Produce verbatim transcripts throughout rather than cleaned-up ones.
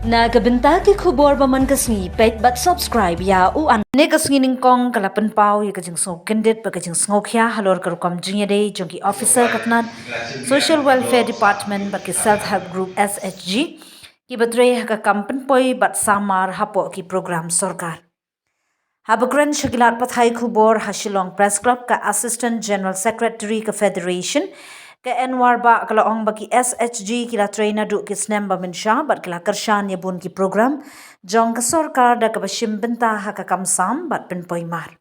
Na ka bynta ki khubor ba man ka sngi, peit bad subscribe ïa u an. Kane ka sngi nyngkong ka la pynpaw ïa ka jingsngewkyndit bad ka jingsngewkhia halor ka rukom jingïadei jong ki officer ka tnat Social Welfare Department bad ki Self Help Group, S H G, kiba trei ha ka kam pynpoi bad sam mar hapoh ki program sorkar. Haba kren sha ki lad pathai khubor ha Shillong Press Club, ka Assistant General Secretary ka Federation, ka Anwar Bah, ka la ong ba ki S H G ki la trei naduh ki snem ba mynsha bad ki la kyrshan ïa bun ki program jong ka sorkar da kaba shim bynta ha ka kam sam bad pynpoi mar.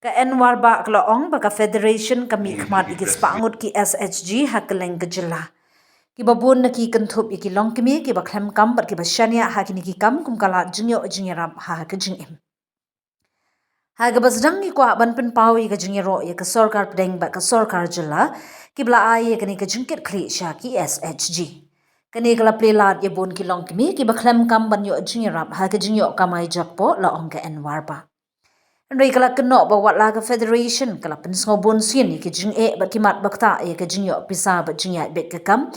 Ka Anwar Bah ka la ong ba ka Federation ka mihkhmat ïa ki spah ngut ki S H G ha kylleng ka jylla, kiba bun na ki kynthup ïa ki longkmie kiba khlem kam bad kiba shaniah ha kine ki kam kum ka lad jingïoh jingïarap ha ka jingim. Ha kaba sdang ki kwah ban pynpaw ïa ka jingïaroh ïa ka sorkar pdeng bad ka sorkar jylla, kiba la ai ïa kane ka jingkitkhlieh sha ki S H G. Kane ka la plie lad ïa bun ki longkmie kiba khlem kam ban ïoh jingïarap ha ka jingïoh kamai jakpoh, la ong ka Anwar Bah. Hynrei ka la kynnoh ba wat la ka Federation ka la pynsngewbun sien ïa ka jingeh bad ki mat ba ktah ïa ka jingïoh pisa bad jingïaid beit ka kam,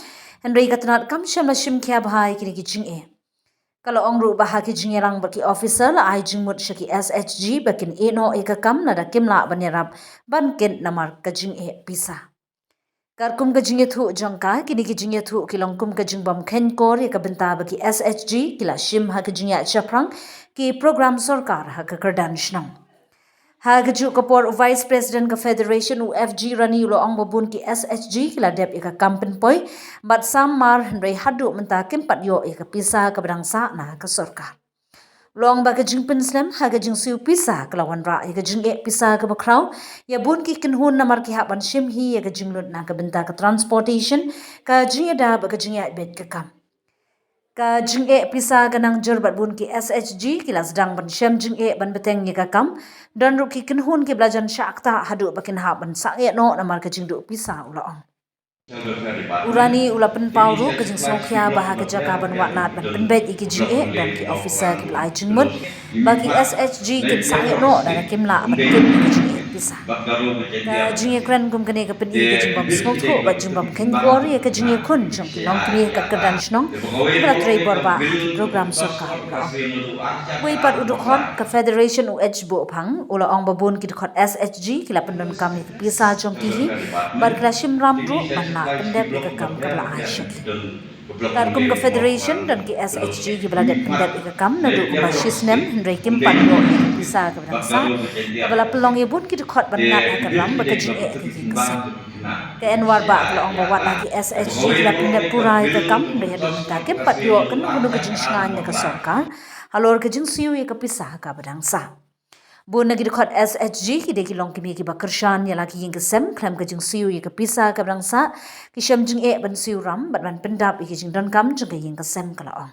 hynrei ka tnat kam shym la shim khia bha ïa kine ki jingeh. Ka la ong ruh ba ha ki jingïalang bad ki officer la ai jingmut sha ki S H G ba kin ïeh noh ïa ka kam lada kim lah ban ïarap ban kit namar ka jingeh pisa. Katkum ka jingïathuh jong ka, kine ki jingïathuh ki long kum ka jingbym kheiñkor ïa ka bynta ba ki S H G ki la shim ha ka jingïaid shaphrang ki program sorkar ha ka kyrdan shnong. Ha kajuh ka por, u Vice President ka Federation, u F G Rani, u la ong ba bun ki S H G ki la dep ïa ka kam pynpoi bad sam mar, hynrei haduh mynta kim pat ïoh ïa ka pisa kaba dang sah na ka sorkar. U la ong ba ka jingpynslem ha ka jingsiew pisa ka la wanrah ïa ka jingeh pisa kaba khraw ïa bun ki kynhun namar ki hap ban shim hi ïa ka jinglut na ka bynta ka transportation, ka jingïada bad ka jingïaid beit ka kam. Ka jingeh pisa ka nang jur bad bun ki S H G ki la sdang ban shem jingeh ban bteng ïa ka kam. Don ruh ki kynhun kiba la jan shah ktah haduh ba kin hap ban sangeh noh namar ka jingduh pisa, u la ong. U Rani u la pynpaw ruh ka jingsngewkhia ba ha ka jaka ban wad lad ban pynbeit ïa ki jingeh, don ki officer kiba la ai jingmut ba ki S H G kin sangeh noh lada kim lah ban kit ïa ki jingeh pisa. Ka jingïakren kum kane ka pyni ka jingbym sngewthuh bad jingbym kheiñkor ïa ka jingïakhun jong ki longkmie ka kyrdan shnong kiba la trei bor bah ha ki program sorkar, u la ong. Wei pat u dkhot ka Federation, u H Bohphang, u la ong ba bun ki dkhot S H G ki la pyndonkam ïa ka pisa jong ki hi bad ki la shim ram ruh ban lah pyndep ïa ka kam kaba la ai sha ki. Katkum ka Federation, don ki S H G kiba la dep pyndep ïa ka kam naduh kumba shi snem, hynrei kim pat ïoh ïa ka pisa kaba dang sah, kaba la pynlong ïa bun ki dkhot ban ngat ha ka ram bad ka jingeh ka ïing ka sem. Ka Anwar Bah ka la ong ba wat la ki S H G ki la pyndep pura ïa ka kam, hynrei haduh mynta kim pat ïoh kano kano ka jingshngaiñ na ka sorkar halor ka jingsiew ïa ka pisa kaba dang sah. Bun na ki dkhot S H G ki dei ki longkmie kiba kyrshan ïa la ki ïing ki sem khlem ka jingsiew ïa ka pisa kaba dang sah, ki shem jingeh ban siew ram bad ban pyndap ïa ki jingdonkam jong ka ïing ka sem, ka la ong.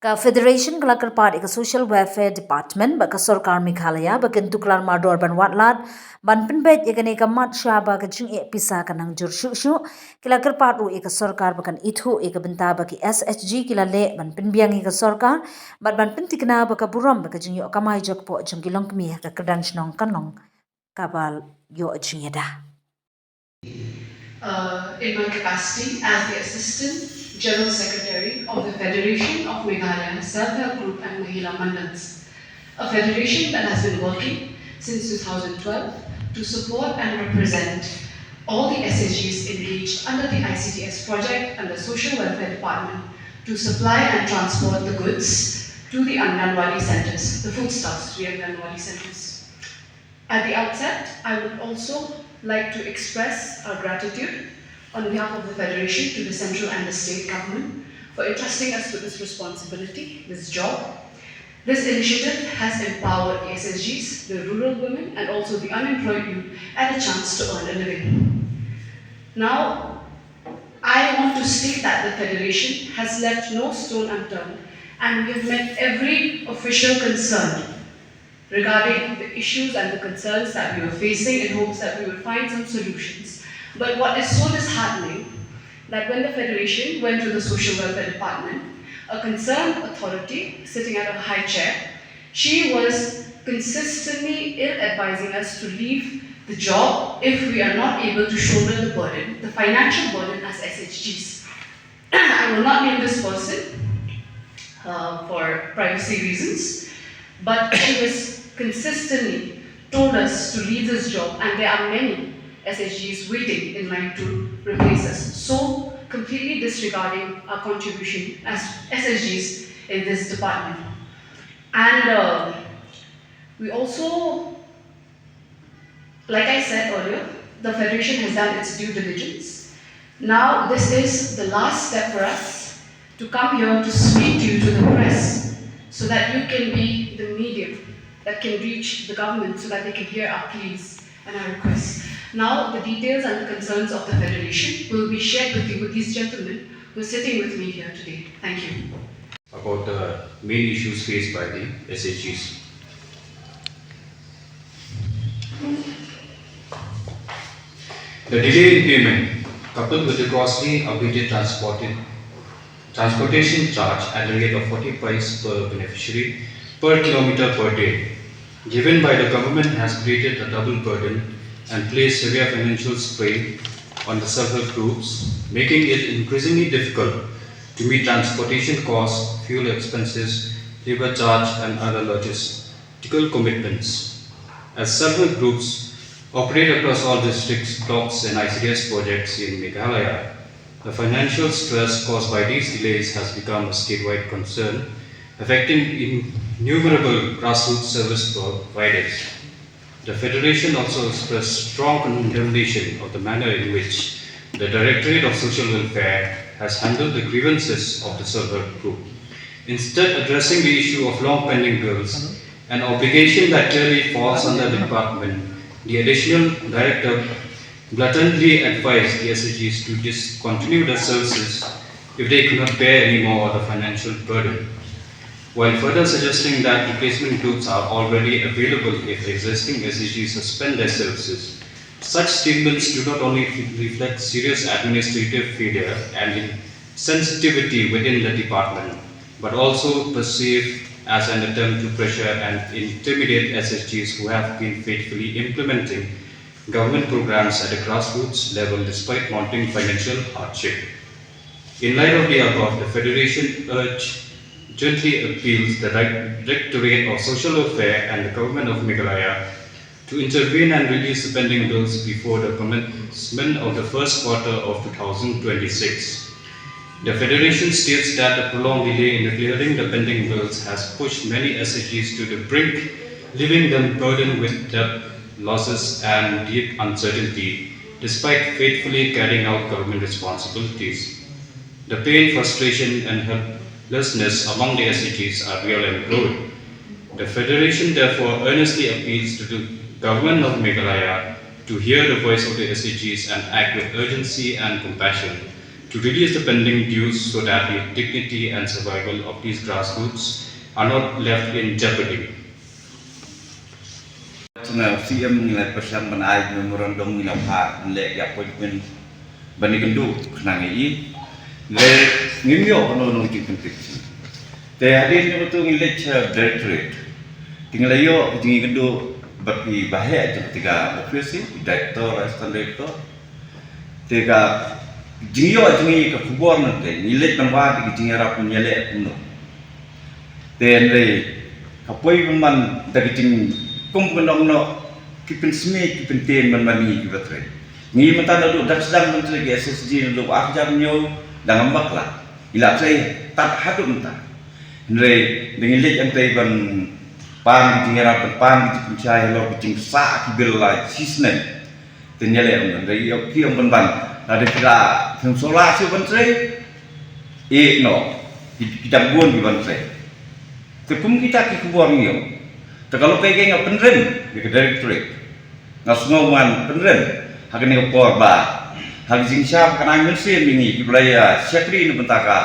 Ka Federation ka la kyrpad ïa ka Social Welfare Department bad ka sorkar Meghalaya ba kin tuklar mardor ban wad lad ban pynbeit ïa kane ka mat sha ba ka jingeh pisa ka nang jur shuh shuh. Ki la kyrpad ruh ïa ka sorkar ba kan ithuh ïa ka bynta ba ki S H G ki la leh ban pynbiang ïa ka sorkar bad ban pynthikna ba ka burom ba ka jingïoh kamai jakpoh jong ki longkmie ha ka kyrdan shnong kan long kaba ïoh jingïada. Uh, in my capacity as the Assistant General Secretary of the Federation of Meghalaya Self Help Group and Mahila Mandals, a federation that has been working since two thousand twelve to support and represent all the S H Gs engaged under the I C D S project and the Social Welfare Department to supply and transport the goods to the Anganwadi centers, the foodstuffs to the Anganwadi centers. At the outset, I would also like to express our gratitude on behalf of the Federation to the central and the state government for entrusting us with this responsibility, this job. This initiative has empowered the S H Gs, the rural women, and also the unemployed youth at a chance to earn a living. Now, I want to state that the Federation has left no stone unturned, and we have met every official concern regarding the issues and the concerns that we were facing in hopes that we would find some solutions. But what is so disheartening that when the Federation went to the Social Welfare Department, a concerned authority sitting at a high chair, she was consistently ill advising us to leave the job if we are not able to shoulder the burden, the financial burden as S H Gs. I will not name this person, uh, for privacy reasons, but she has consistently told us to leave this job, and there are many S H Gs waiting in line to replace us. So, completely disregarding our contribution as S H Gs in this department. And uh, we also, like I said earlier, the Federation has done its due diligence. Now, this is the last step for us to come here to speak to you, to the press, so that you can be the medium that can reach the government so that they can hear our pleas and our requests. Now, the details and the concerns of the Federation will be shared with you with these gentlemen who are sitting with me here today. Thank you. About the main issues faced by the S H Gs. The delay in payment, coupled with the grossly outdated transported, transportation charge at the rate of forty paise per beneficiary per kilometer per day, given by the government, has created a double burden and placed severe financial strain on the self-help groups, making it increasingly difficult to meet transportation costs, fuel expenses, labour charge, and other logistics critical commitments. As self-help groups operate across all districts, blocks, and I C D S projects in Meghalaya, the financial stress caused by these delays has become a statewide concern, affecting innumerable grassroots service providers. The Federation also expressed strong condemnation of the manner in which the Directorate of Social Welfare has handled the grievances of the self-help group, instead addressing the issue of long pending bills, an obligation that clearly falls under the department. The additional director bluntly advised the S H Gs to discontinue the services if they could not bear any more of the financial burden, while further suggesting that replacement groups are already available if existing S H Gs suspend their services. Such statements do not only reflect serious administrative failure and insensitivity within the department, but also perceived as an attempt to pressure and intimidate S H Gs who have been faithfully implementing government programs at a grassroots level despite mounting financial hardship. In light of the above, the Federation urgently appeals the Directorate of Social Welfare and the Government of Meghalaya to intervene and release the pending bills before the commencement of the first quarter of two thousand twenty-six. The Federation states that the prolonged delay in clearing the pending bills has pushed many S H Gs to the brink, leaving them burdened with debt, losses, and deep uncertainty, despite faithfully carrying out government responsibilities. The pain, frustration, and helplessness among the S H Gs are real and growing. The Federation therefore earnestly appeals to the Government of Meghalaya to hear the voice of the S H Gs and act with urgency and compassion to release the pending dues so that the dignity and survival of these grassroots are not left in jeopardy. Te na C M ngi la pyrshang ban ai memorandum, ngi la phah ban leh ki appointment ban ïakynduh khnang ïa i. Le ngim ïoh kano kano ka jingpyntip. Te hadien jong kata ngi leit sha directorate. Te ngi la ïoh jingïakynduh bad ki baheh jong kata ka office, i director, assistant director. Te ka jingïoh jong ngi ka khubor na te ngi leit ban wad ïa ka jingïarap ban ïaleh kumno. Te hynrei ka poi ban man da ka jingkum ka nongno ki pynsmit ki pyntien ban man ngi kiba trei. Ngi mynta naduh dang sdang ban trei ki S H G naduh ar hajar hynñiew dang ym bakla. Ngi la trei tad haduh mynta. Hynrei da ngi leit hangtei ban pan ki jingïarap ban pan ki jingpynshai halor ki jingsah ki bill la shisnem. Te ngi leh ong ban dei ïoh ki ong ban ban. Lada ki la pynsola shuh ban trei. Eh noh. Ki, ki dang bun ki ban trei. Te kum kita ki khubor ngi ong. Te ka lok kai kai nga pynrem ïa ka directorate. Nga sngew ngan pynrem ha kane ka por ba ha ka jingshah ka nang mynsiem ïa ngi kiba la ïa shakri na bynta ka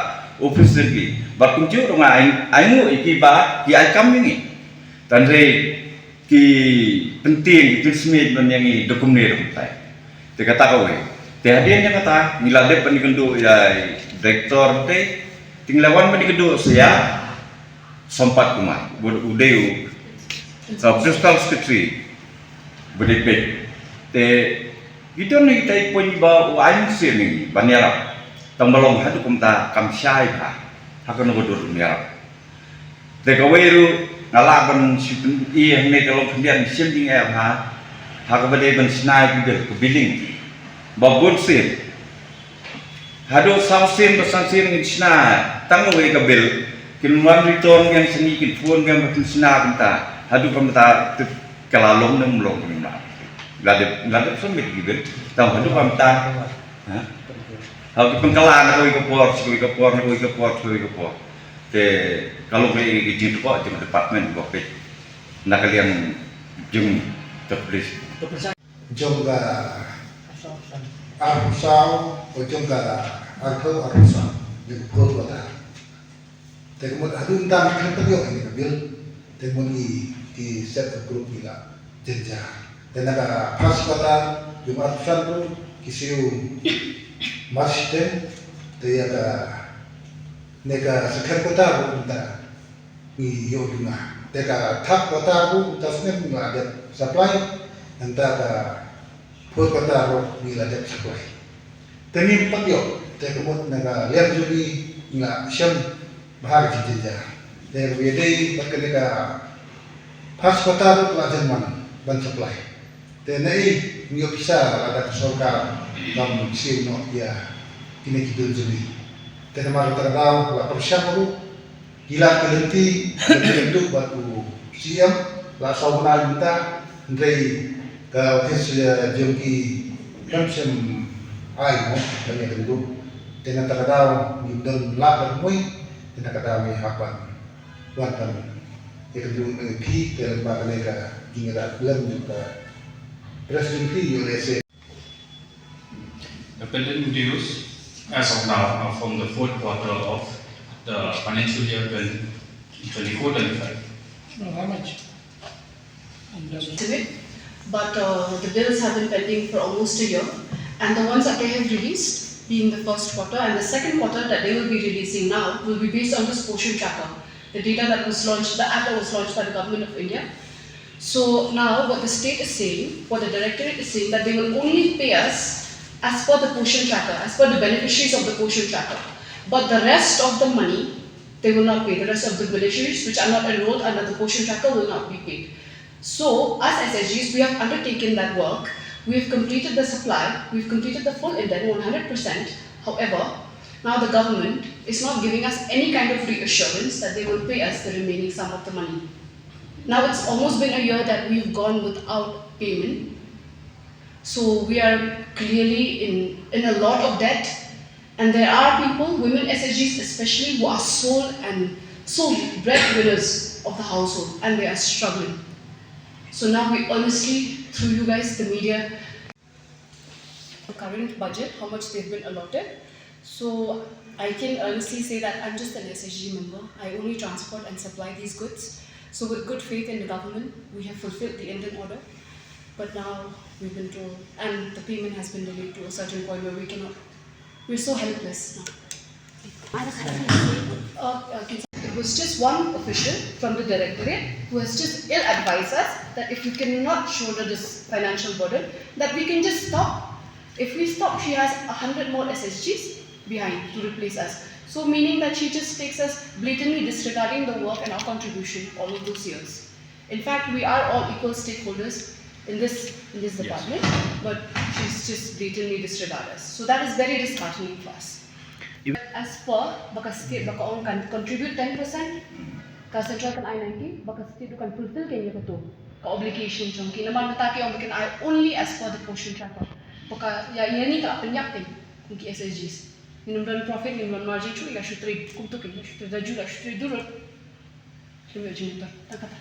office jong ki. Bad kumjuh ruh nga ai, ainguh ïa ki ba ki ai kam ïa ngi. Tang hynrei ki pyntien, ki pynsmit ban ïa ngi da kumne da kumtai. Te kata kawei. Te hadien jong kata ngi la dep ban ïakynduh ïa i director te. Te ngi la wan ban ïakynduh sa ïa Sampat Kumar, u dei u, uh, principal secretary ba dei peit. Te ki don na kitai pyn ba u ai mynsiem ïa ngi ban ïarap. Tang ba long haduh kumta kam shai bha ha kano ka dur ban ïarap. Te kawei ruh nga lah ban shu pyni hangne ka long khyndiat, shim jingeh ha, ha kaba dei ban shna ïa ki bill, ka billing. Ba bun sien, haduh saw sien ba san sien ngin shna tang kawei ka bill. Kin wan return biang sha ngi, kin phone biang ba kin shna kumta. Haduh kumta te ka la long ne ym long kumta. La dep, la dep submit ki bill. Tang haduh kumta. Ha? Ha ki pynkylla na kawei ka por sha kawei ka por, na kawei ka por sha kawei ka por. Te ka long ka jingthoh jong ka department ba peit na ka liang jong ka police. Jong ka arphew saw, jong ka arphew, arphew saw, jong ka pur kota. Te ka mut haduh mynta ngi khlem pat ïoh ïa ka bill. Te ka mut ngi ki self help group ngi la jynjar. Te na ka first quarter jong arphew san ruh ki siew mar shiteng. Te ïa ka, ne ka second quarter ruh mynta ngi ïoh duna. Te ka third quarter ruh mynta snem ngi la dep supply. Nangta ka fourth quarter ruh ngi la dep supply. Te ngim pat ïoh, te ka mut na ka liang jong ngi ngi la shem bha ka jingjynjar. Te ka dei bad kane ka first quarter ruh la jan man ban supply. Te naei ngi ïoh pisa lada ka sorkar kam siew noh ïa kine ki bill jong ngi. Te namar kata ka daw la pyrshang ruh, ki lad ki lynti, ki lynti bad u C M, la saw bnai mynta, hynrei ka office, eh, jong ki kam shym ai mo ban ïakynduh. Te na kata ka daw ngim don lad ban mui, te na kata ka daw ngi hap ban wan ban ïakynduh ïa phi, te lyngba kane ka jingïarap lem jong ka press jong phi, ïoh lehse. The pending dues as of now are from the fourth quarter of the financial year twenty twenty-four twenty-five. No, how much? I'm done. Estimate, but, uh, the bills have been pending for almost a year, and the ones that they have released, being the first quarter and the second quarter that they will be releasing now, will be based on this Poshan Tracker, the data that was launched, the app that was launched by the Government of India. So now what the state is saying, what the directorate is saying, that they will only pay us as per the Poshan Tracker, as per the beneficiaries of the Poshan Tracker. But the rest of the money, they will not pay. The rest of the beneficiaries which are not enrolled under the Poshan Tracker will not be paid. So, us S H Gs, we have undertaken that work. We have completed the supply. We've completed the full indent, one hundred percent. However, now the government is not giving us any kind of reassurance that they will pay us the remaining sum of the money. Now it's almost been a year that we've gone without payment. So we are clearly in, in a lot of debt. And there are people, women S H Gs especially, who are sole and sole breadwinners of the household, and they are struggling. So now we earnestly, through you guys, the media, the current budget, how much they've been allotted. So I can earnestly say that I'm just an S HG member. I only transport and supply these goods. So with good faith in the government, we have fulfilled the indent order. But now we've been told, and the payment has been delayed to a certain point where we cannot, we're so helpless now. Uh, uh, it was just one official from the directorate who has just ill-advised us that if we cannot shoulder this financial burden, that we can just stop. If we stop, she has a hundred more S H Gs behind to replace us. So meaning that she just takes us blatantly disregarding the work and our contribution all of those years. In fact, we are all equal stakeholders in this, in this Yes. department, but she's just blatantly disregard us. So that is very disheartening for us. If As per ba ka state ba ka ong kan contribute ten percent, ka central kan ai ninety, ba ka state ruh kan fulfill kein ïa kato ka obligation jong ki. Namar mynta ki ong ba kin ai only as per the Poshan Tracker. Ba ka ïa, ïa ni ka la pynïap kein kum ki S H Gs. Ngim don profit, ngim don margin, shu ïa shu trade kumto kein, ïa shu trade da ju, ïa shu trade durut. Shu ïa jingmyntoi. Tang kata.